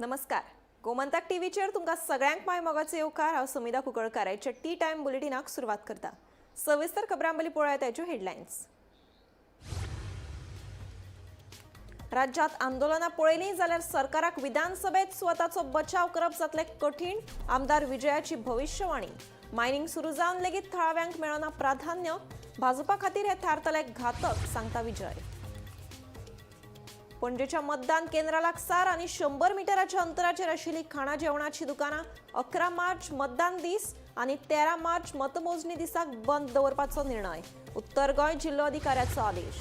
नमस्कार, गोमंतक टीव्हीचेर तुमकां सगळ्यांक माय मोगाचो येवकार. हांव सुमिधा कुंकळकार. आयच्या टी टायम बुलेटिनाक सुरवात करता. सविस्तर खबरां पयलीं पळोवया ताच्यो हेडलायन्स. राज्यात आंदोलनां पळयलीं जाल्यार सरकाराक विधानसभेत स्वताचो बचाव करप जातलें कठीण, आमदार विजयाची भविश्यवाणी. मायनिंग सुरू जावन लेगीत थळाव्यांक मेळना प्राधान्य, भाजपा खातीर हे थारतले घातक, सांगता विजय. पणजेच्या मतदान केंद्रा लागसार आनी 100 मिटराच्या अंतराचेर आशिल्ली खाणा जेवणाची दुकानां 11 मार्च मतदान दीस आनी 13 मार्च मतमोजणी दिसाक बंद दवरपाचो निर्णय, उत्तर गोंय जिल्लोधिकाऱ्याचो आदेश.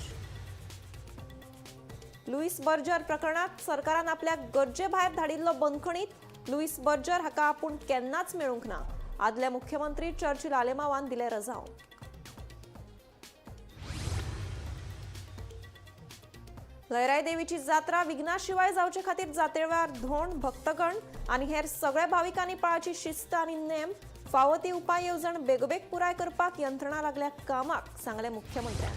लुईस बर्जर प्रकरणात सरकारान आपल्याक गरजे भायर धाडिल्लो बंदखणीत, लुईस बर्जर हाका आपूण केन्नाच मेळूंक ना, आदले मुख्यमंत्री चर्चिल आलेमावान दिले रजांव. लयराई देवीची जात्रा विघ्नाशिवाय जावचे खातीर जात्रेवेळार धोंड, भक्तगण आनी हेर सगळ्या भाविकांनी पाळची शिस्त आनी नेम, फावो ती उपाय येवजण बेगोबेग पुराय करपाक यंत्रणा लागल्या कामाक, सांगलें मुख्यमंत्र्यान.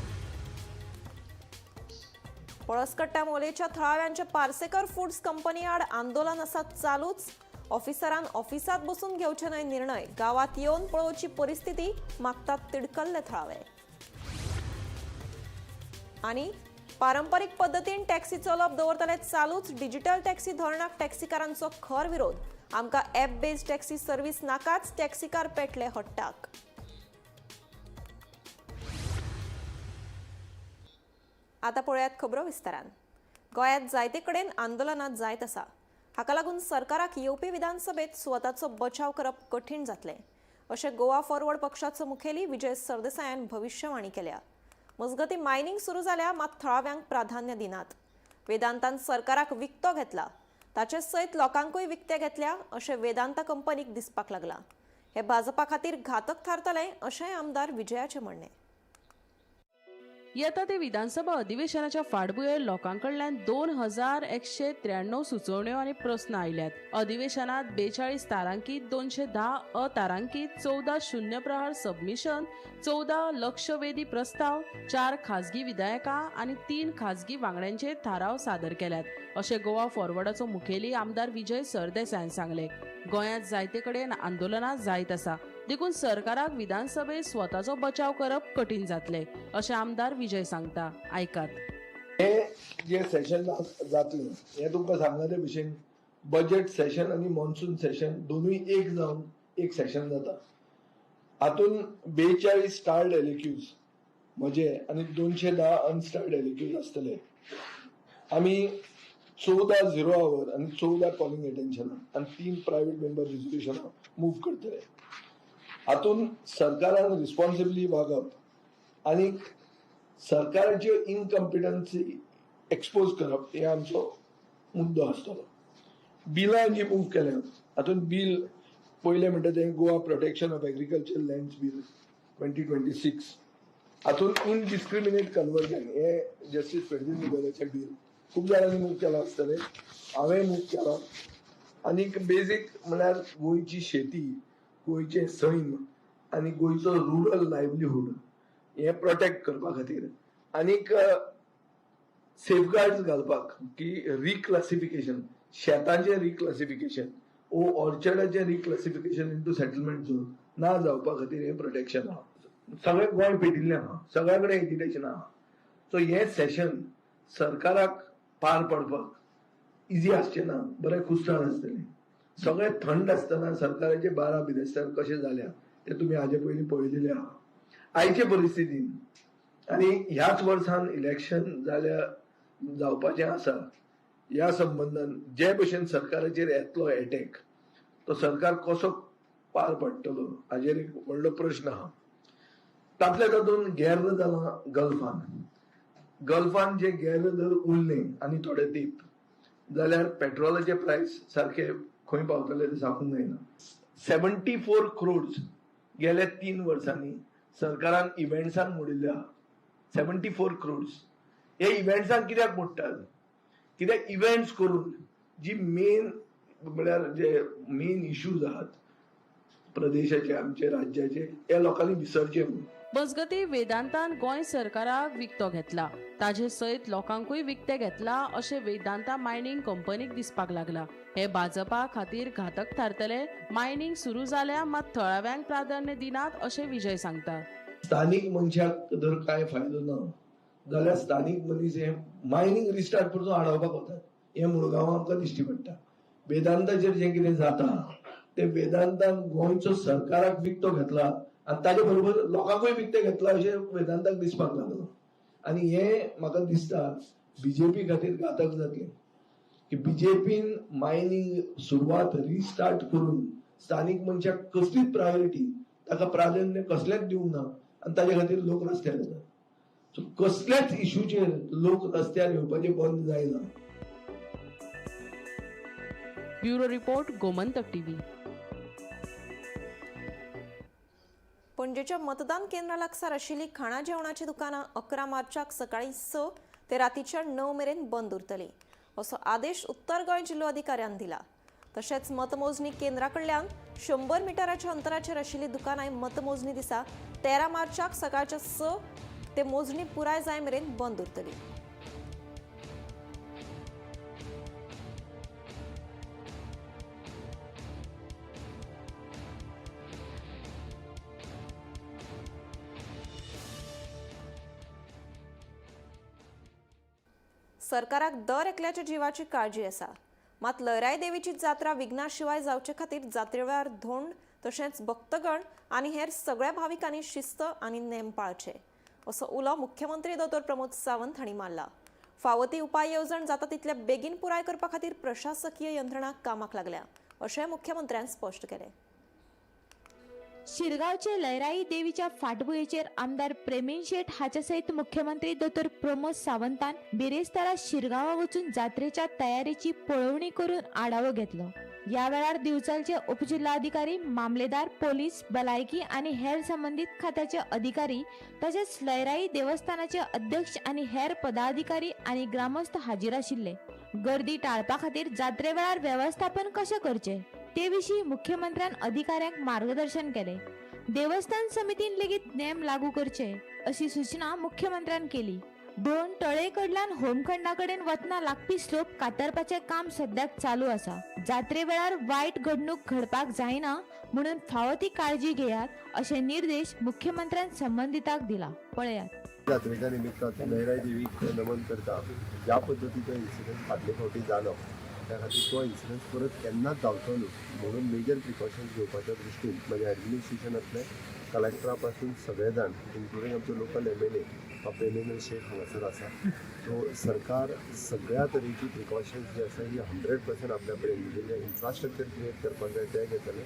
पळसकट्टा मोलेच्या थळाव्यांच्या पार्सेकर फूड्स कंपनी आड आंदोलन आसा चालूच, ऑफिसरान ऑफिसात बसून घेवचे न्हय निर्णय, गावात येवन पळोवची परिस्थिती मागतात तिडकल्ले थळावे. आनी पारंपरीक पद्दतीन टॅक्सी चलोवप दवरतले चालूच, डिजिटल टॅक्सी धोरणाक टॅक्सीकारांचो खर विरोध, आमकां ॲप बेस्ड टॅक्सी सर्व्हिस नाकाच, टॅक्सीकार पेटले हट्टाक. आतां पळयात खबरो विस्तारान. गोंयांत जायते कडेन आंदोलनां जायत आसा. हाका लागून सरकाराक येवपी विधानसभेत स्वताचो बचाव करप कठीण जातलें, अशें गोवा फॉरवर्ड पक्षाचो मुखेली विजय सरदेसायान भविश्यवाणी केल्या. मजगतीं मायनिंग सुरू जाल्या मात थळाव्यांक प्राधान्य दिनात. वेदांतान सरकाराक विकतो घेतला, ताचे सयत लोकांकूय विकते घेतल्या अशें वेदांता कंपनीक दिसपाक लागलां. हे भाजपा खातीर घातक थारतलें, अशेंय आमदार विजयाचें म्हणणें. येता ते विधानसभा अधिवेशनाच्या फाटभुंयेर लोकां कडल्यान 2193 सुचोवण्यो आनी प्रस्न आयल्यात. अधिवेशनात 42 तारांकीत, 210 अतारांकीत, 14 शून्य प्रहार सबमिशन, 14 लक्षवेधी प्रस्ताव, 4 खाजगी विधायकां आनी 3 खाजगी वांगड्यांचे थाराव सादर केल्यात, अशें गोवा फॉरवर्डाचो मुखेली आमदार विजय सरदेसायान सांगलें. गोंयांत जायते कडेन आंदोलनां जायत आसा, देखून सरकाराक विधानसभेत स्वताचो बचाव करप कठीण जातलें, अशें आमदार विजय सांगता. आयकात. हे जे सेशन जातलें हें तुमकां सांगला ते भशेन बजेट सेशन आनी मॉन्सून सेशन दोनूय एक जावन एक सेशन जाता. हातून 42 स्टार्ड एलएक्यूज म्हजे आनी 210 अनस्टार्ड एलएक्यूज आसतले. आमी 14 झिरो our आनी 14 कॉलिंग एटेन्शनां आनी 3 प्रायव्हेट मेंबर रिजोल्युशनां मूव करतले. हातून सरकारान रिस्पॉन्सिबली वागप आनी सरकाराच्यो इनकम्पिटन्सी एक्सपोज करप हे आमचो मुद्दो आसतलो. बिलां जी मूव केल्या हातून बील पयलें म्हणटा तें Goa protection of agriculture lands bill 2026. हातून इनडिस्क्रिमिनेट कन्वर्जन हे जस्टीस फेर्दीन रिबेलोचें बील खूब जाणांनी मूव केलां आसतलें, हांवें मूव केलां. आनीक बेजीक म्हळ्यार गोंयची शेती, गोंयचें सैम आनी गोंयचो रुरल लायवलीहूड हें प्रोटेक्ट करपा खातीर आनीक सेफगार्ड्स घालपाक की रिक्लासिफिकेशन, शेतांचें रिक्लासिफिकेशन ओ ऑर्चर्डाचें रिक्लासिफिकेशन इंटू सेटलमेंट झोन ना जावपा खातीर हें प्रोटेक्शन आहा. सगळें गोंय पेटिल्लें आहा, सगळ्या कडेन एजिटेशन आहा. सो हें सेशन सरकाराक पार पडपाक इजी आसचें ना, बरें कुस्तार आसतलें. सगळें थंड आसतना सरकाराचे 12 बिरेस्तार कशें जाल्या ते तुमी हाजे पयलीं पळयलेलें आहा. आयचे परिस्थितीन आनी ह्याच वर्सान इलेक्शन जाल्या जावपाचें आसा, ह्या संबंदान जे भशेन सरकाराचेर येतलो एटॅक तो सरकार कसो पार पडटलो हाजेर एक व्हडलो प्रश्न आहा. तातल्या तातूंत गेर्र जालां गल्फान. गल्फान जे गेर्र जर उरलें आनी थोडे दीप जाल्यार पेट्रोलाचे प्रायस सारके खंय पावतले ते सांगूंक जायना. 74 क्रोड्स गेल्या 3 वर्सांनी सरकारान इव्हेंट्सांक मोडिल्ले आहा. 74 क्रोड्स हे इव्हेंट्सांक कित्याक मोडटात? कित्याक इव्हेंट्स करून जी मेन म्हळ्यार जे मेन इश्यूज आहात प्रदेशाचे, आमचे राज्याचे, हे लोकांनी विसरचे म्हणून. मजगतीं वेदांतान गोंय सरकाराक विकतो घेतला, ताजे सयत लोकांकूय विकते घेतला अशें वेदांता मायनिंग कंपनीक दिसपाक लागला. हे भाजपा खातीर घातक थारतले. मायनिंग सुरू जाल्या मात थळाव्यांक प्राधान्य दिनात अशें विजय सांगता. स्थानीक मनशाक जर काय फायदो ना जाल्यार स्थानीक मनीस हे मायनिंग रिस्टार्ट परतून आडावपाक वतात, हे मुळगांवां आमकां दिश्टी पडटा. वेदांताचेर जें कितें जाता तें वेदांतान गोंयचो सरकाराक विकतो घेतला आनी ताजे बरोबर लोकांकूय विकते घेतला अशें वेदांताक दिसपाक लागलो. आनी हें म्हाका दिसता बीजेपी खातीर घातक जातलें की बीजेपीन मायनिंग सुरवात रिस्टार्ट करून स्थानीक मनशाक कसलीच प्रायोरिटी, ताका प्राधान्य कसलेंच दिवंक ना आनी ताजे खातीर लोक रस्त्यार येतात. सो कसल्याच इशूचेर लोक रस्त्यार येवपाचें बंद जायना. Bureau report, Gomantak TV. पणजेच्या मतदान केंद्रा लागसार आशिल्ली खाणा जेवणाची दुकानां 11 मार्चाक सकाळीं 6 ते रातीच्या 9 मेरेन बंद उरतली असो आदेश उत्तर गोंय जिल्लोधिकाऱ्यान दिला. तशेंच मतमोजणी केंद्रा कडल्यान 100 मिटराच्या अंतराचेर आशिल्ली दुकानां मतमोजणी दिसा 13 मार्चाक सकाळच्या 6 ते मोजणी पुराय जाय मेरेन बंद उरतली. सरकाराक दर एकल्याच्या जिवाची काळजी आसा, मात लयराई देवीची जात्रा विघ्ना शिवाय जावचे खातीर जात्रे वेळार धोंड तशेंच भक्तगण आनी हेर सगळ्या भाविकांनी शिस्त आनी नेम पाळचे असो उलो मुख्यमंत्री दोतोर प्रमोद सावंत हांणी मारला. फावो ती उपाय येवजण जाता तितल्या बेगीन पुराय करपा खातीर प्रशासकीय यंत्रणा कामाक लागल्या अशें मुख्यमंत्र्यान स्पश्ट केलें. शिरगांवचे लयराई देवीच्या फाटभुंयेचेर आमदार प्रेमेंद शेट हाच्या सयत मुख्यमंत्री दोतोर प्रमोद सावंतान बिरेस्तारा शिरगांवा वचून जात्रेच्या तयारेची पळोवणी करून आढावो घेतलो. ह्या वेळार दिवचलचे उपजिल्हाधिकारी, मामलेदार, पोलीस, भलायकी आनी हेर संबंदीत खात्याचे अधिकारी तशेंच लयराई देवस्थानाचे अध्यक्ष आनी हेर पदाधिकारी आनी ग्रामस्थ हाजीर आशिल्ले. गर्दी टाळपा खातीर जात्रे वेळार वेवस्थापन कशें करचें ते विशीं मुख्यमंत्र्यान अधिकाऱ्यांक मार्गदर्शन केलें. देवस्थान समितीन लेगीत नेम लागू करचे अशी सूचना मुख्यमंत्र्यान केली. 2 तळे कडल्यान होमखंडा कडेन वतना लागपी स्लोप कातरपाचें काम सद्याक चालू आसा. जात्रे वेळार वायट घडणूक घडपाक जायना म्हणून फावो ती काळजी घेयात अशे निर्देश मुख्यमंत्र्यान संबंदितांक दिला. पळयात. जात्रेच्या निमित्तान लयराई देवीक नमन करता ज्या पद्दतीचो इन्सिडंट फाटले फावटी जालो त्या खातीर तो इन्सिडंट परत केन्नाच जावचो न्हू म्हणून मेजर प्रिकॉशन्स घेवपाच्या दृश्टीन म्हज्या एडमिनिस्ट्रेशनांतले कलेक्टरा पासून सगळे जाण इन्क्लुडींग आमचो लोकल MLA Premendra Shet हांगासर आसा. सो सरकार सगळ्या तरेची प्रिकॉशन्स जी आसा ही 100% आपल्या कडेन म्हणजे इन्फ्रास्ट्रक्चर क्रिएट करपाक जाय तें घेतलें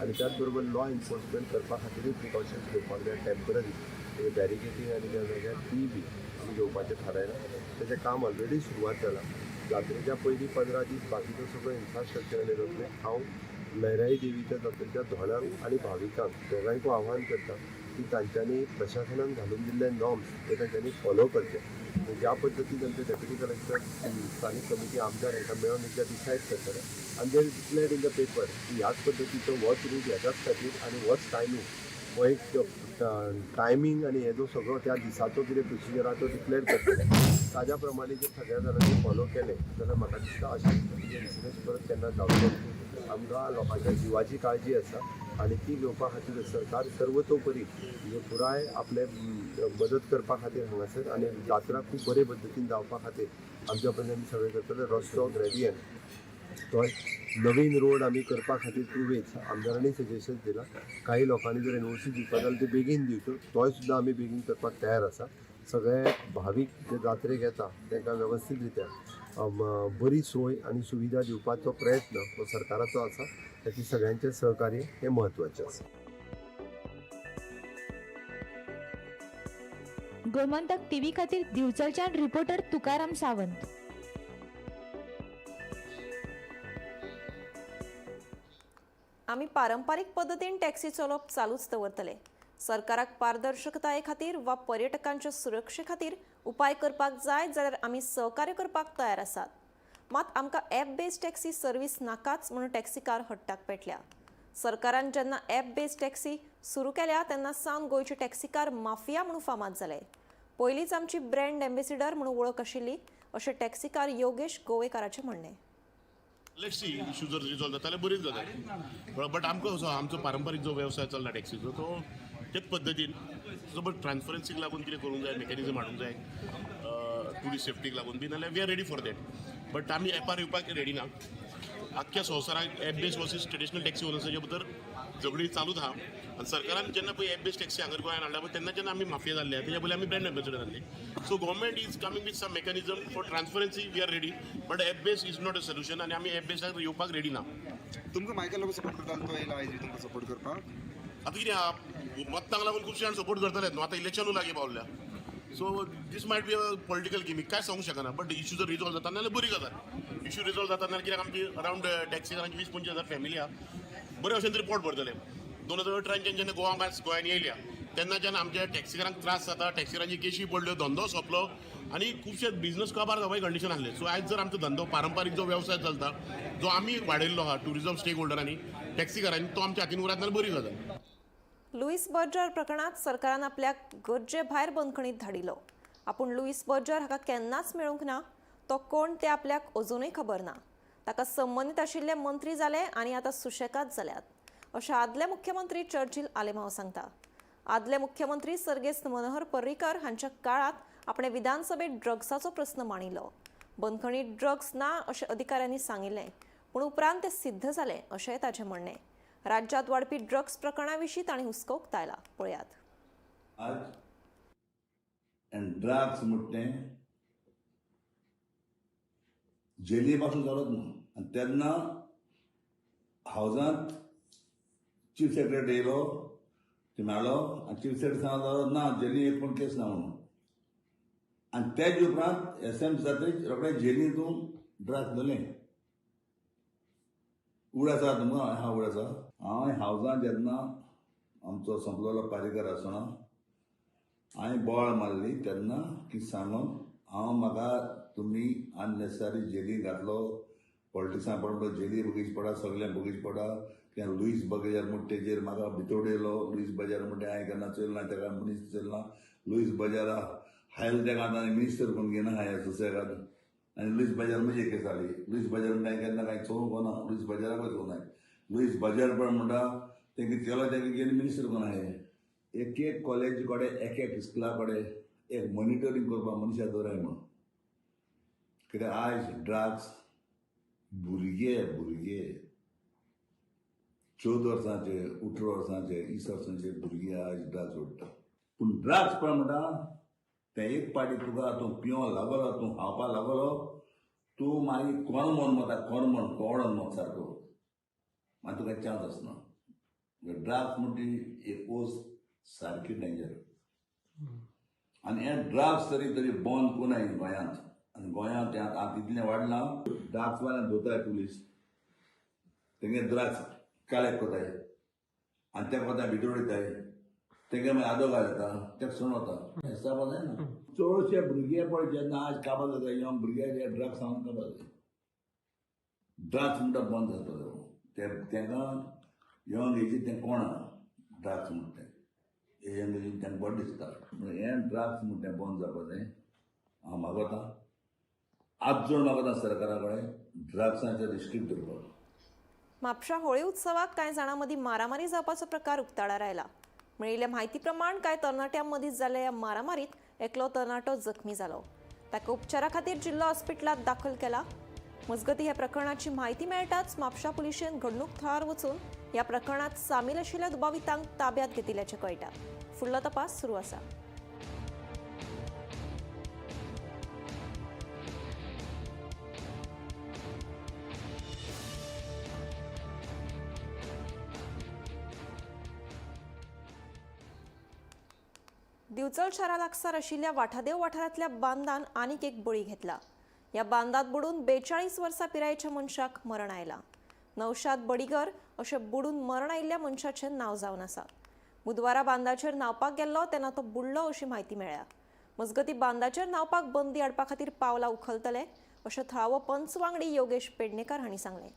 आनी त्याच बरोबर लॉ एनफोर्समेंट करपा खातीरूय प्रिकॉशन्स घेवपाक जाय. टेंपररी बॅरिकेटींग आनी त्या जाग्यार ती बी आमी घेवपाचें थारायलां. तेचें काम ऑलरेडी सुरवात जालां. जात्रेच्या पयलीं 15 दीस बाकीचो सगळो इन्फ्रास्ट्रक्चर आनी जातलें. हांव लयराई देवीच्या जात्रेच्या धोणांक आनी भाविकांक दोगांयकूय आव्हान करता की तांच्यांनी प्रशासनान घालून दिल्ले नॉर्म्स ते तांच्यांनी फॉलो करचे. ज्या पद्दतीन आमचे डेप्युटी कलेक्टर, स्थानीक समिती, आमदार हांकां मेळून एकदां डिसायड करतले आनी they declared in the paper की ह्याच पद्दतीचो होच रूट ह्याच्याच खातीर आनी होच टायमींग हो एक टायमींग आनी हे जो सगळो त्या दिसाचो कितें प्रोसिजर आहा तो डिक्लेअर करतले. ताज्या प्रमाणे जर सगळ्या जाणांनी फॉलो केलें जाल्यार म्हाका दिसता अशें इन्सिडंट्स परत केन्ना जावचो. आमकां लोकांच्या जिवाची काळजी आसा आनी ती घेवपा खातीर सरकार सर्वतोपरी म्हणजे पुराय आपले मदत करपा खातीर हांगासर आनी जात्रा खूब बरे पद्दतीन जावपा खातीर आमच्या पर्यंत आमी सगळें करतले. रस्तो ग्रेडियंट तो नवीन रोड आमी करपा खातीर टू वेज आमदारांनी सजेशन दिलां. काही लोकांनी जर एनओसी दिवपा जाल्यार ते बेगीन दिवच्यो, तोय सुद्दां आमी बेगीन करपाक तयार आसा. सगळे भावीक जे जात्रेक येता तांकां वेवस्थीत रित्या बरी सोय आनी सुविधा दिवपाचो प्रयत्न हो सरकाराचो आसा. ताची सगळ्यांचें सहकार्य हें म्हत्वाचें आसा. गोमंतक टीव्ही खातीर दिवचलच्यान रिपोर्टर तुकाराम सावंत. आमी पारंपारीक पद्दतीन टॅक्सी चलोवप चालूच दवरतले. सरकाराक पारदर्शकताये खातीर वा पर्यटकांच्या सुरक्षे खातीर उपाय करपाक जाय जाल्यार आमी सहकार्य करपाक तयार आसात. मात आमकां ॲप बेस्ड टॅक्सी सर्वीस नाकाच म्हणून टॅक्सीकार हट्टाक पेटल्या. सरकारान जेन्ना एप बेस्ड टॅक्सी सुरू केल्या तेन्ना सावन गोंयचे टॅक्सीकार माफिया म्हणून फामाद जाले. पयलींच आमची ब्रँड एम्बेसिडर म्हणून वळख आशिल्ली अशें टॅक्सीकार योगेश गोवेकाराचें म्हणणें. Let's see, issue जर रिजॉल्व जाता जाल्यार बरीच जाता, बट आमकां असो आमचो पारंपारीक जो वेवसाय चल्ला टॅक्सीचो तो तेच पद्दतीन सो बट ट्रान्सपरन्सीक लागून कितें करूंक जाय, मेकॅनिजम हाडूंक जाय टुरिस्ट सेफ्टीक लागून बी, नाल्यार we are ready for that. But आमी एपार येवपाक रेडी ना. आख्ख्या संवसाराक app base versus traditional taxi ओनर्साच्या भितर झगडी चालूच आहा आनी सरकारान जेन्ना पळय एप बेस टॅक्सी हांगर गोंयांत हाडल्या पळय तेन्ना जेन्ना आमी माफिया जाल्ले तेच्या पयलीं आमी ब्रँड एम्बेसडर जाल्ले. So government is coming with some mechanism for transparency, we are ready, but app base is not a solution आनी आमी एप बेसाक येवपाक रेडी ना. तुमकां मायकल लोबो सपोर्ट करता आनी तो येयला आयज बी तुमकां सपोर्ट करपाक? आतां कितें आहा, मत्तांक लागून खुबशे जाण सपोर्ट करतले न्हू, आतां इलेक्शनूय लागीं पावल्या. So this might be a political gimmick, काय सांगूंक शकना. बट इशू जर रिजॉल्व जाता नाल्यार बरी गजाल. इशू रिजॉल्व जाता नाल्यार कित्याक आमची अरावंड टॅक्सीकारांची 20-25 हजार फॅमिली आहा, बरे भशेन तरी पोट भरतले. 2018च्यान जेन्ना गोवा मायल्स गोंयांत येयल्या तेन्नाच्यान आमच्या टॅक्सीकारांक त्रास जाता, टॅक्सीकारांची केशी पडल्यो, धंदो सोंपलो आनी खुबशे बिजनस काबार जावपाची कंडिशन आसले. सो आयज जर आमचो धंदो पारंपारीक जो वेवसाय चलता, जो आमी वाडयल्लो आहा ट्युरिजम स्टेक होल्डरांनी, टॅक्सीकारांनी, तो आमच्या हातीन उरत नाल्यार बरी गजाल. लुईस बर्जर प्रकरणात सरकारान आपल्याक गरजे भायर बंदखणीत धाडिल्लो. आपूण लुईस बर्जर हाका केन्नाच मेळूंक ना, तो कोण ते आपल्याक अजुनूय खबर ना. ताका संबंदीत आशिल्ले मंत्री जाले आनी आतां सुशेगाद जाल्यात अशें आदले मुख्यमंत्री चर्चिल आलेमाव सांगता. आदले मुख्यमंत्री सर्गेस्त मनोहर पर्रीकर हांच्या काळात आपणे विधानसभेत ड्रग्साचो प्रस्न मांडिल्लो. बंदखणीत ड्रग्स ना अशें अधिकाऱ्यांनी सांगिल्लें, पूण उपरांत तें सिद्ध जालें अशेंय ताचें म्हणणें. राज्यात वाडपी ड्रग्स प्रकरणा विशीं तांणी हुस्को उक्तायला. पळयात. आज आनी ड्रग्स म्हणटा तें जेली पासून जालोच ना. आनी तेन्ना हावजांत चीफ सेक्रेटरी येयलो, ते मेळ्ळो आनी चीफ सेक्रेटरी सांगलो ना जेली एक पण केस ना म्हणून. आनी तेज उपरांत एस एम जातरीच रोखडे जेली तूं ड्रग्स धरलें. उड आसा तुमकां? हा, उड आसा. हांव हावजांत जेन्ना आमचो संपलोलो पारीकर आसतना हांवें बोवाळ मारली तेन्ना की सांगून हांव म्हाका तुमी अननेसेसरी जेली घातलो, पॉलिटिक्सान पडलो, जेली बगीच पडा, सगळें बगीच पडा. कित्याक लुईस बगेजार म्हण तेजेर म्हाका भितर उडयलो. लुईस बजार म्हणटा हांवें केन्ना चोयलें ना, तेका मनीस चोयलें ना. लुईस बजारा हायल तेका आतां मिनिस्टर कोण घेना ह्या सुसेगाद. आनी लुईस बजार म्हजी केस जाली. लुईस बजार म्हणटा हांवें केन्ना कांय चोवंक ना, लुईस बजाराकूय चोवंक ना. लुईस बजार पण म्हणटा तेंका चलो तेका घेवन मिनिस्टर कोण आहे. एक एक कॉलेज कडेन, एक एक स्कुला कडेन एक मॉनिटरींग करपाक मनशां दवराय म्हणून. कित्याक आयज ड्रग्स भुरगे भुरगे 14 वर्सांचे, 18 वर्सांचे, 20 वर्सांचे भुरगे आयज ड्रग्स ओडटा. पूण ड्रग्स पण म्हणटा तें एक पाटी तुका तूं पिवंक लागलो, तूं खावपाक लागलो, तूं मागीर कोण म्हण वता, कोण म्हण कोडोन मत सारको, मागीर तुका चान्स आसना. ड्रग्स म्हणटी एक वस्त सारकी डेंजर. आनी हे ड्रग्स तरी तरी बंद कोनाय गोंयांत. आनी गोंयांत हें आतां इतलें वाडलां, ड्रग्स वाल्यान धरताय पुलीस, तेंगे ड्रग्स कलेक्ट करताय आनी तेका वता भितर उडयताय. तेंगे मागीर आदोगाद जाता, तेका सोडून वता. हिसाबा जायना. चडशे भुरगे पळय जेन्ना आज काबार जाता, यंग भुरगे जे ड्रग्स खावन काबार जाता. ड्रग्स म्हणटा बंद जाता ते तेंका यंग एजीन तें कोणा ड्रग्स म्हणटा तें यंग एजीन तांकां बरें दिसता. म्हणून हें ड्रग्स म्हणटा तें बंद जावपा जाय. हांव मागता, आज जोड मागता सरकारा कडेन ड्रग्साचेर रिस्ट्रिक्ट दवरपाक. म्हापशा होळी उत्सवाक कांय जाणां मदीं मारामारी जावपाचो प्रकार उक्ताडार आयला. मेळिल्ल्या म्हायती प्रमाण कांय तरणाट्यां मदीं जाल्ल्या ह्या मारामारीत एकलो तरणाटो जखमी जालो. ताका उपचारा खातीर जिल्लो हॉस्पिटलांत दाखल केला. मजगतीं, ह्या प्रकरणाची म्हायती मेळटाच म्हापशा पुलिशेन घडणूक थळार वचून ह्या प्रकरणात सामील आशिल्ल्या दुबावितांक ताब्यात घेतिल्ल्याचें कळटा. फुडलो तपास सुरू आसा. दिवचल शारा लागसार आशिल्ल्या वाठादेव वाठारांतल्या बांदान आनीक एक बळी घेतला. ह्या बांदात बुडून 42 वर्सां पिरायेच्या मनशाक मरण आयलां. नौशाद बडीगर अशें बुडून मरण आयिल्ल्या मनशाचें नांव जावन आसा. बुधवारा बांदाचेर न्हांवपाक गेल्लो तेन्ना तो बुडलो अशी म्हायती मेळ्ळ्या. मजगतीं, बांदाचेर न्हांवपाक बंदी हाडपा खातीर पावलां उखलतले अशें थळावो पंच वांगडी योगेश पेडणेकर हांणी सांगलें.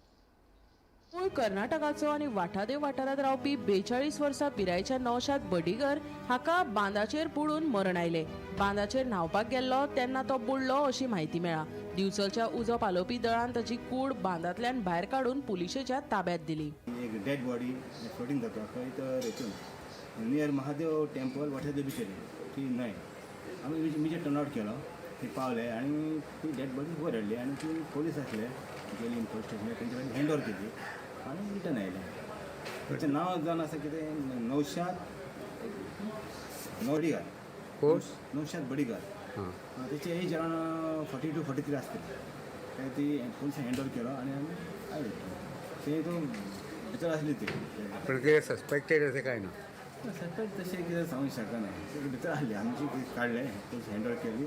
मूळ कर्नाटकाचो आनी वाठादेव वाठारांत रावपी 42 वर्सां पिरायेच्या नौशाद बडिगर हाका बांदाचेर बुडून मरण आयलें. बांदाचेर न्हांवपाक गेल्लो तेन्ना तो बुडलो अशी म्हायती मेळ्ळा. दिवचलच्या उजो पालोवपी दळान ताची कूड बांदांतल्यान भायर काडून पुलिशेच्या ताब्यात दिली. एक डेड बॉडी फ्लोटींग जाता खंय तर हेतून नियर महादेव टेम्पल वाठादेव बिचेर ती न्हंय. आमी इमिजिएट टर्न आवट केलो, थंय पावले आनी ती डेड बॉडी वयर हाडली आनी ती पोलीस आसले गेली पोलीस स्टेशनार तेंचे कडेन हँड ओवर केली आनी रिटर्न आयले. ताचें नांव जावन आसा कितें, नौशाद नोडिगार, नौशाद बडिगार. तेची एज अरावंड 42 43 आसतली. ते ती पोलिसान हँड ओवर केलो आनी आमी आयले. ते तो भितर आसली ती. पण कितें सस्पेक्टेड अशें काय ना? सस्पेक्ट तशें कितें सांगूंक शकना. ते भितर आसली, आमची काडलें, पोलीस हँड ओवर केली,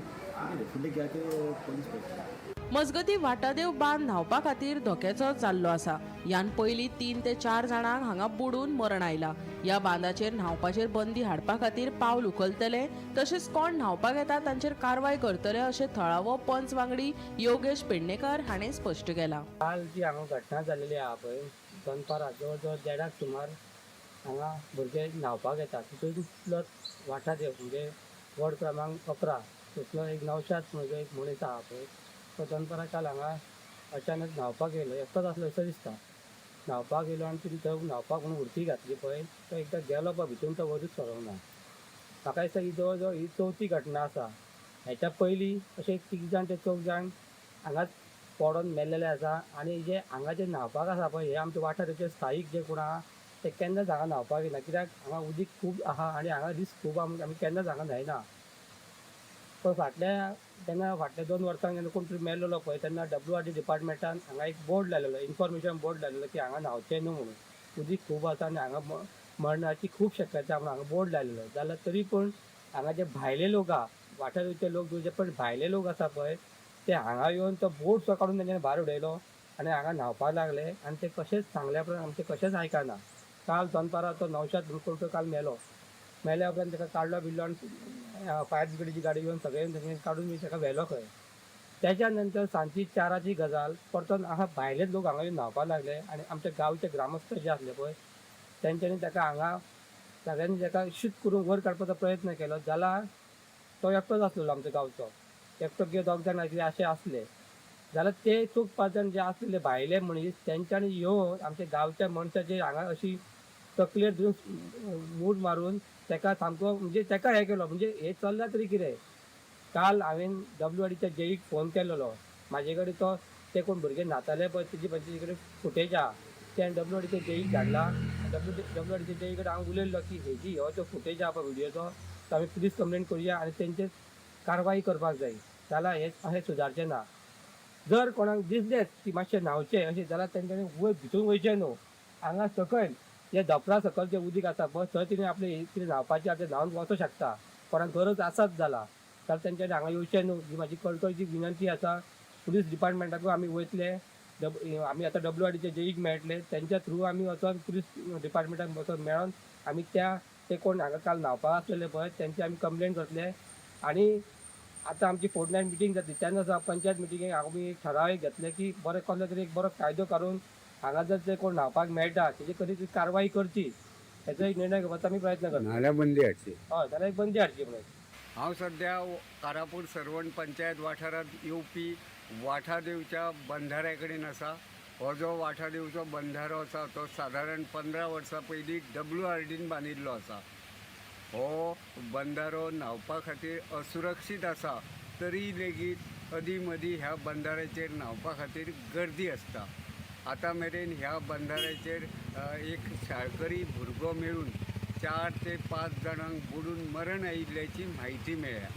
फुडलें कितें ते पोलीस पळयतले. मजगती वाटादेव बांद न्हांवपा खातीर धोक्याचो जाल्लो आसा. ह्यान पयलीं 3 ते 4 जाणांक हांगा बुडून मरण आयलां. ह्या बांदाचेर न्हांवपाचेर बंदी हाडपा खातीर पावल उखलतले, तशेंच कोण न्हांवपाक येता तांचेर कारवाय करतले अशें थळावो पंच वांगडी योगेश पेडणेकर हाणें स्पश्ट केलां. काल जी हांगा घटना जाल्लेली आहा पळय, दनपारां जवळ जवळ देडाक सुमार हांगा भुरगे न्हांवपाक येता. तितूंतलोच वाठादेव म्हणजे वॉर्ड क्रमांक 11 तितलो एक नवशाद म्हणजे एक मनीस आहा पळय, तो दनपारां काल हांगा अचानक न्हांवपाक येयलो. एकटोच आसलो असो दिसता. न्हांवपाक येयलो आनी तिणें थंय न्हांवपाक म्हणून उडकी घातली पळय, तो एकदां गेलो पळय भितून, तो वरूच सरोंक ना. म्हाका दिसता ही जवळ जवळ ही चवथी घटना आसा. हेच्या पयलीं अशे तीग जाण ते चौग जाण हांगाच पडोन मेल्लेले आसा. आनी जे हांगा जे न्हांवपाक आसा पळय, हे आमचे वाठाराचे स्थायीक जे कोण आहा ते केन्नाच हांगा न्हांवपाक येना, कित्याक हांगा उदीक खूब आहा आनी हांगा रिस्क खूब आहा, आमी केन्नाच हांगा न्हायना. पण फाटल्या तेन्ना फाटल्या 2 वर्सांक जेन्ना कोण तरी मेल्लेलो पळय, तेन्ना WRD डिपार्टमेंटान हांगा एक बोर्ड लायलेलो, इन्फॉर्मेशन बोर्ड लायलेलो की हांगा न्हांवचें न्हू म्हणून, उदीक खूब आसा आनी हांगा मरणाची खूब शक्यता म्हणून हांगा बोर्ड लायलेलो. जाल्यार तरी पूण हांगा जे भायले लोक आहा, वाठाराचे लोक जे पण भायले लोक आसा पळय, ते हांगा येवन तो बोर्ड सुद्दां काडून तेंच्यांनी भायर उडयलो आनी हांगा न्हांवपाक लागले. आनी ते कशेंच सांगल्या उपरांत आमचें कशेंच आयकना. काल दनपारां तो नवशाद म्हणून कोण काल मेलो. मेल्या उपरांत ताका काडलो बिडलो आनी फायर ब्रिगेडीची गाडी येवन सगळें तेंच्यांनी काडून बी ताका व्हेलो खंय. त्याच्या नंतर सांजची 4ची गजाल, परतून हांगा भायलेच लोक हांगा येवन न्हांवपाक लागले आनी आमच्या गांवचे ग्रामस्थ जे आसले पळय तेंच्यांनी ताका हांगा सगळ्यांनी ताका शीत करून वयर काडपाचो प्रयत्न केलो. जाल्यार तो एकटोच आसलेलो आमच्या गांवचो, एकटो किंवा दोग जाण आसले अशें आसले. जाल्यार ते चौग पांच जाण जे आसलेले भायले मनीस तेंच्यांनी येवन आमच्या गांवच्या मनशाचे हांगा अशी तकलेर दिवन मूठ मारून ताका सामको म्हणजे ताका हें केलो. म्हणजे हें चल्लां तरी कितें. काल हांवें WRDच्या जेईक फोन केलेलो, म्हाजे कडेन तो ते कोण भुरगे न्हाताले पळय तेजी ताजे कडेन फुटेज आहा, ते WRDच्या जेईक धाडला. WRDच्या जेई कडेन हांव उलयल्लो की हेजी हो जो फुटेज आहा पळय व्हिडियोचो, तो आमी पुलीस कंप्लेन करुया आनी तेंचेर कारवाय करपाक जाय, जाल्यार हें अशें सुदारचें ना. जर कोणाक दिसलेंच की मातशें न्हांवचें अशें जाल्यार तेंच्यांनी वयर भितून वयचें न्हू, हांगा सकयल जे धोपरा सकयल जें उदीक आसा पळय थंय तिणें आपलें कितें न्हांवपाचें आसा तें न्हांवन वचूंक शकता. कोणाक गरज आसात जाल्यार तेंच्यांनी हांगा येवचें न्हू ही म्हाजी कळकळची विनंती आसा. पुलीस डिपार्टमेंटाकूय आमी वयतले, आमी आतां WRDच्या जेईक मेळटले, तेंच्या थ्रू आमी वचोन पुलीस डिपार्टमेंटाक वचोन मेळोन आमी त्या ते कोण हांगा काल न्हांवपाक आसलेले पळय तेंची आमी कंप्लेन करतले. आनी आतां आमची फोर्टनायट मिटींग जातली तेन्ना सुद्दां पंचायत मिटिंगेक आमी एक ठराव एक घेतले की बरें कसलो तरी एक बरो कायदो काडून हांगा जर ते कोण न्हांवपाक मेळटा तेजे कधी तरी कारवाय करची, हेचो एक निर्णय घेवपाचो आमी प्रयत्न करता. नाल्यार बंदी हाडची. हय, जाल्यार एक बंदी हाडची म्हणून. हांव सद्या कारापूर सर्वण पंचायत वाठारांत येवपी वाठादेवच्या बंधाऱ्या कडेन आसा. हो जो वाठादेवचो बंधारो आसा तो सादारण 15 वर्सां पयलीं WRDन बांदिल्लो आसा. हो बंधारो न्हांवपा खातीर असुरक्षीत आसा, तरी लेगीत अदीं मदीं ह्या बंधाऱ्याचेर न्हांवपा खातीर गर्दी आसता. आतां मेरेन ह्या बंधाऱ्याचेर एक शाळकरी भुरगो मेळून 4 ते 5 जाणांक बुडून मरण आयिल्ल्याची म्हायती मेळ्ळ्या.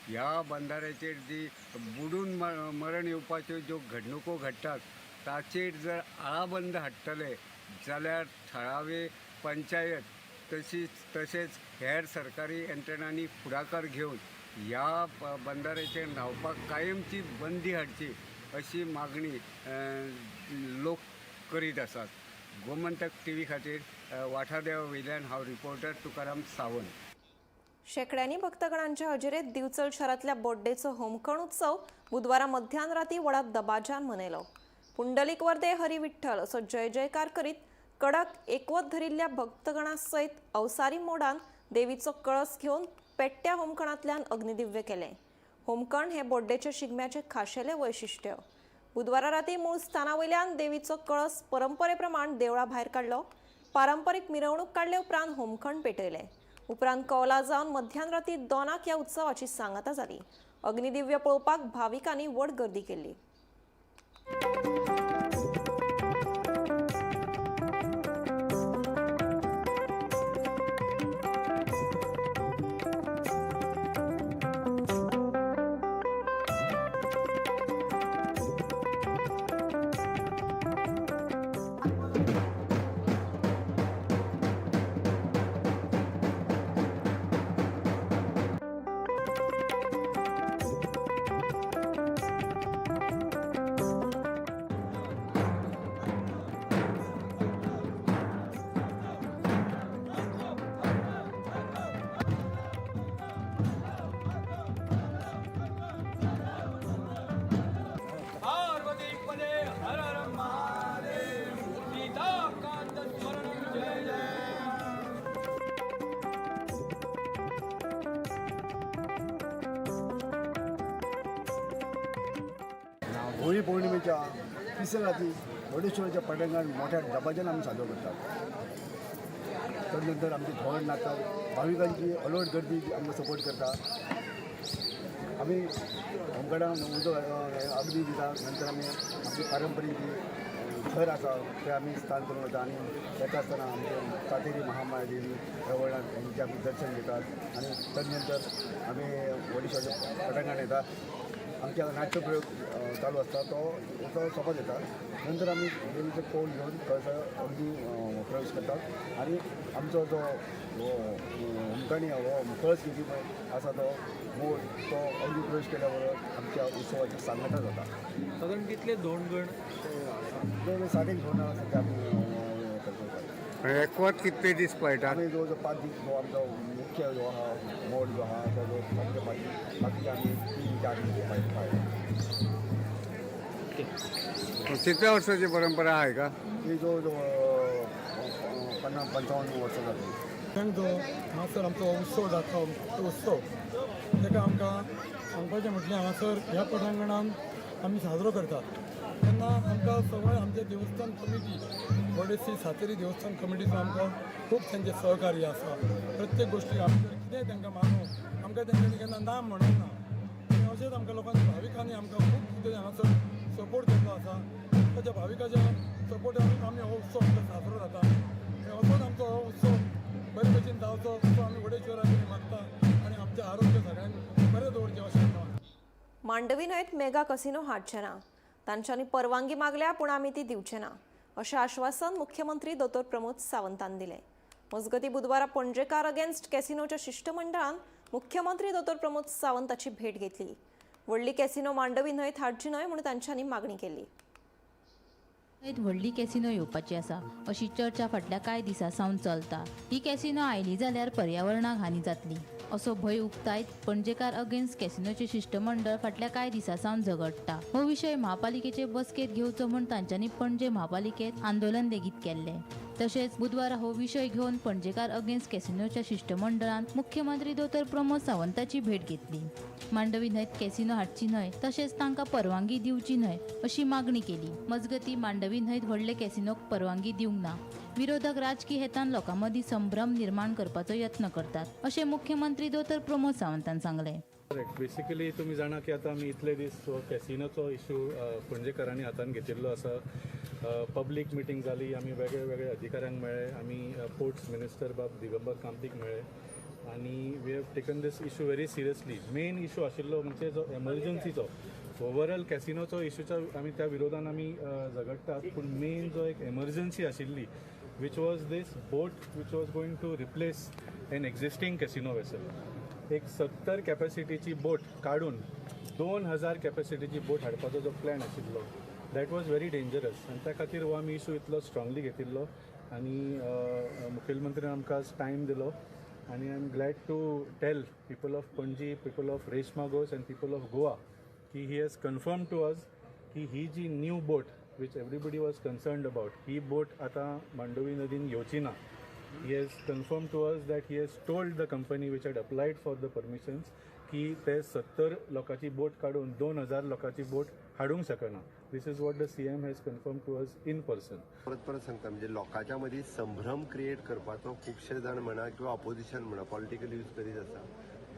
ह्या बंधाऱ्याचेर जी बुडून मरण येवपाच्यो ज्यो घडणुको घडटात ताचेर जर आळाबंद हाडटले जाल्यार थळावे पंचायत तशेंच हेर सरकारी यंत्रणांनी फुडाकार घेवन ह्या बंधाऱ्याचेर न्हांवपाक कायमची बंदी हाडची अशी मागणी लोक करीत आसात. गोमंतक टीव्ही खातीर वाठादेवा वयल्यान हांव रिपोर्टर तुकाराम सावंत. शेकड्यांनी भक्तगणांच्या हजेरेत दिवचल शारांतल्या बोड्डेचो होमखण उत्सव बुधवारा मध्यान राती व्हडा दबाज्यान मनयलो. पुंडलीक वर्दे हरी विठ्ठल असो जय जयकार करीत कडक एकवत धरिल्ल्या भक्तगणा सयत अवसारी मोडान देवीचो कळस घेवन पेट्ट्या होमखणांतल्यान अग्निदिव्य केलें. होमखण हे बोड्डेच्या शिगम्याचें खाशेलें वैशिश्ट्य. बुधवारा राती मूळ स्थाना वयल्यान देवीचो कळस परंपरे प्रमाण देवळा भायर काडलो. पारंपरीक मिरवणूक काडले उपरांत होमखण पेटयलें. उपरांत कौला जावन मध्यान राती 2 ह्या उत्सवाची सांगाता जाली. अग्निदिव्य पळोवपाक भाविकांनी व्हड गर्दी केल्ली. होळी पौर्णिमेच्या तिसऱ्या राती वडेश्वराच्या पटांगण मोठ्या दबाज्यान आमी साजरो करतात. तदनंतर आमचे धोंड नाचतात, भाविकांची अलोट गर्दी आमकां सपोर्ट करता. आमी होमखणाक उजो अग्नी दिता. नंतर आमी आमची पारंपरीक जी थर आसा ते आमी स्थान करून वता आनी येता आसतना आमचे सातेरी महामाया देवी रवळनाथ हेंचें आमी दर्शन घेतात आनी तदनंतर आमी वडेश्वराच्या पटांगण येता. आमच्या नाट्यप्रयोग चालू आसता तो तो सोंपत येता. नंतर आमी देवीचो कौल घेवन कळसा अग्नी प्रवेश करतात आनी आमचो जो होमखणी हो कळस घेवपी आसा तो मोड तो अग्नी प्रवेश केल्या बरोबर आमच्या उत्सवाची सांगता जाता. सादारण कितले धोंडगण? जवळ 60 धोंडां सद्या आमी करतात. एकवत कितले दीस पळयतात? आमी जवळ जवळ 5 दीस जो आमचो मुख्य जो आहा मोड जो आहा तो जो आमचे 5 दीस, बाकीचे आमी 3-4 दीस पाळटात. कितल्या वर्साची परंपरा आहे का? ही जवळ जवळ 50-55 वर्सां जाली. जो हांगासर आमचो उत्सव जाता उत्सव ताका आमकां सांगपाचें म्हटल्यार हांगासर ह्या पटांगणान आमी साजरो करतात तेन्ना आमकां सगळें आमचें देवस्थान कमिटी वडेश्री सातेरी देवस्थान कमिटीचो आमकां खूब तांचें सहकार्य आसा. प्रत्येक गोश्टीक आमी जर कितेंय तांकां मागूं आमकां तेंच्यांनी केन्ना ना म्हणूंक ना. आनी अशेंच आमकां लोकांनी भाविकांनी आमकां खूब कितें हांगासर सपोर्ट केल्लो आसा. ताच्या भाविकाच्या सपोर्टान आमी हो उत्सव आमकां साजरो जाता आनी असोच आमचो हो उत्सव बरे भशेन जावचो असो आमी वडेश्वरा कडेन मागता आनी आमचें आरोग्य सगळ्यांक बरें दवरचें अशें आमकां. मांडवी न्हंयत मेगा कसिनो हाडचे ना. तांच्यांनी परवानगी मागल्या पूण आमी ती दिवचे ना अशें आश्वासन मुख्यमंत्री दोतोर प्रमोद सावंतान दिलें. मजगतीं बुधवारा पणजेकार अगेन्स्ट कॅसिनोच्या शिश्टमंडळान मुख्यमंत्री दोतोर प्रमोद सावंताची भेट घेतली. व्हडली कॅसिनो मांडवी न्हंयत हाडची न्हय म्हूण तांच्यांनी मागणी केली. व्हडली कॅसिनो येवपाची आसा अशी चर्चा फाटल्या कांय दिसां सावन चलता. ही कॅसिनो आयली जाल्यार पर्यावरणाक हानी जातली असो भंय उक्तायत पणजेकार अगेन्स्ट कॅसिनोचे शिश्टमंडळ फाटल्या कांय दिसां सावन झगडटा. हो विशय म्हापालिकेचे बसकेंत घेवचो म्हूण तांच्यांनी पणजे म्हापालिकेंत आंदोलन लेगीत केल्लें. तशेंच बुधवारा हो विशय घेवन पणजेकार अगेन्स्ट कॅसिनोच्या शिश्टमंडळान मुख्यमंत्री दोतोर प्रमोद सावंताची भेट घेतली. मांडवी न्हंयत कॅसिनो हाडची न्हय तशेंच तांकां परवानगी दिवची न्हय अशी मागणी केली. मजगतीं मांडवी न्हंयत व्हडले कॅसिनोक परवानगी दिवंक ना. विरोधक राजकी हेतान लोकां मदीं संभ्रम निर्माण करपाचो यत्न करतात अशें मुख्यमंत्री दोतोर प्रमोद सावंतान सांगलें. करेक्ट. बेसिकली तुमी जाणा की आतां आमी इतले दीस कॅसिनोचो इशू पणजेकारांनी हातान घेतिल्लो आसा. पब्लीक मिटींग जाली, आमी वेगळे वेगळे अधिकाऱ्यांक मेळ्ळे, आमी पोर्ट्स मिनिस्टर बाब दिगंबर कामतीक मेळ्ळे आनी we have taken this issue very seriously. Main issue आशिल्लो म्हणजे जो एमर्जन्सीचो ओवरऑल कॅसिनोचो इशूच्या आमी त्या विरोधान आमी झगडटात, पूण मेन जो एक एमर्जन्सी आशिल्ली which was this boat which was going to replace an existing casino vessel. एक 70 कॅपॅसिटीची बोट काडून 2000 कॅपॅसिटीची बोट हाडपाचो जो प्लॅन आशिल्लो that was very dangerous आनी त्या खातीर हो आमी इशू इतलो स्ट्रांगली घेतिल्लो आनी मुखेलमंत्र्यान आमकां आज टायम दिलो आनी I am glad to tell people of Panaji, people of Reis Magos and people of Goa की he has confirm to us की ही जी new boat Which everybody was concerned about, ही बोट आतां मांडवी नदीन येवची ना. He has confirm to us that he has told the company which had applied for the permissions की ते 70 लोकांची बोट काडून 2000 लोकांची बोट हाडूंक शकना. This is what the CM has confirm to us in person. परत परत सांगता, म्हणजे लोकांच्या मदीं संभ्रम क्रिएट करपाचो खुबशे जाण म्हणा किंवा ऑपोजिशन म्हणा पॉलिटिकल यूज करीत आसा.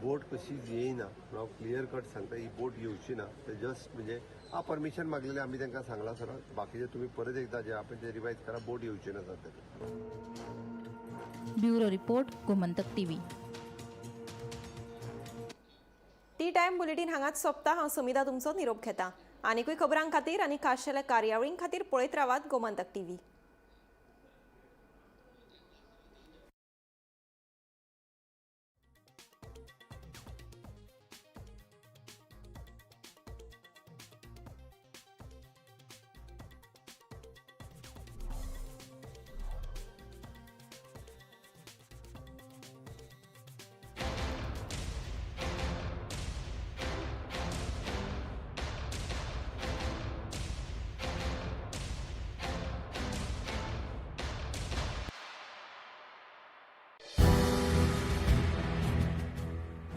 बोट कशीच येयना पूण हांव क्लियर कट सांगता, ही बोट येवची ना. ते जस्ट म्हणजे हा परमिशन मागलेले आमी तांकां सांगलां सर, बाकीचे तुमी परत एकदा जे आहा ते रिवायज करा, बोट येवची ना sir. Bureau report, Gomantak TV. Tea time bulletin हांगाच सोंपता. हांव सुमिता तुमचो निरोप घेता. आनिकूय खबरां खातीर आनी खाशेल्या कार्यावळीं खातीर पळयत रावात गोमंतक टीव्ही.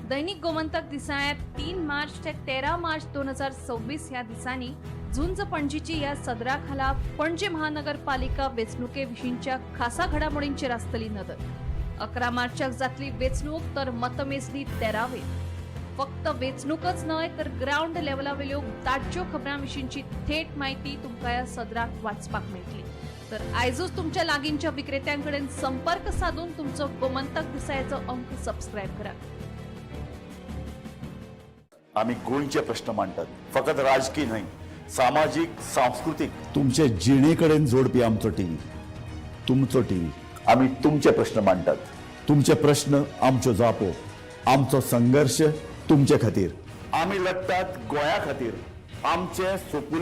दैनिक गोमंतक दिसाळ्यांत 3 मार्च ते 13 मार्च 2026 ह्या दिसांनी झुंज पणजीची ह्या सदरा खाला पणजे महानगरपालिका वेंचणुके विशींच्या खासा घडामोडींचेर आसतली नदर. 11 मार्चाक जातली वेंचणूक तर मतमेजणी 13वेर. फक्त वेंचणूकच न्हय तर ग्रावंड लेवलावेल्यो ताज्यो खबरां विशींची थेट म्हायती तुमकां ह्या सदराक वाचपाक मेळटली. तर आयजूच तुमच्या लागींच्या विक्रेत्यां कडेन संपर्क साधून तुमचो गोमंतक दिसाळ्याचो अंक सबस्क्रायब करात. आमी गोंयचे प्रश्न मांडटात, फकत राजकी न्हय, सामाजीक, सांस्कृतीक, तुमचे जिणे कडेन जोडपी आमचो टीव्ही, तुमचो टीव्ही. आमी तुमचे प्रश्न मांडटात, तुमचे प्रश्न आमच्यो जापो, आमचो संघर्श तुमचे खातीर. आमी लढटात गोंया खातीर, आमचे सोपूल.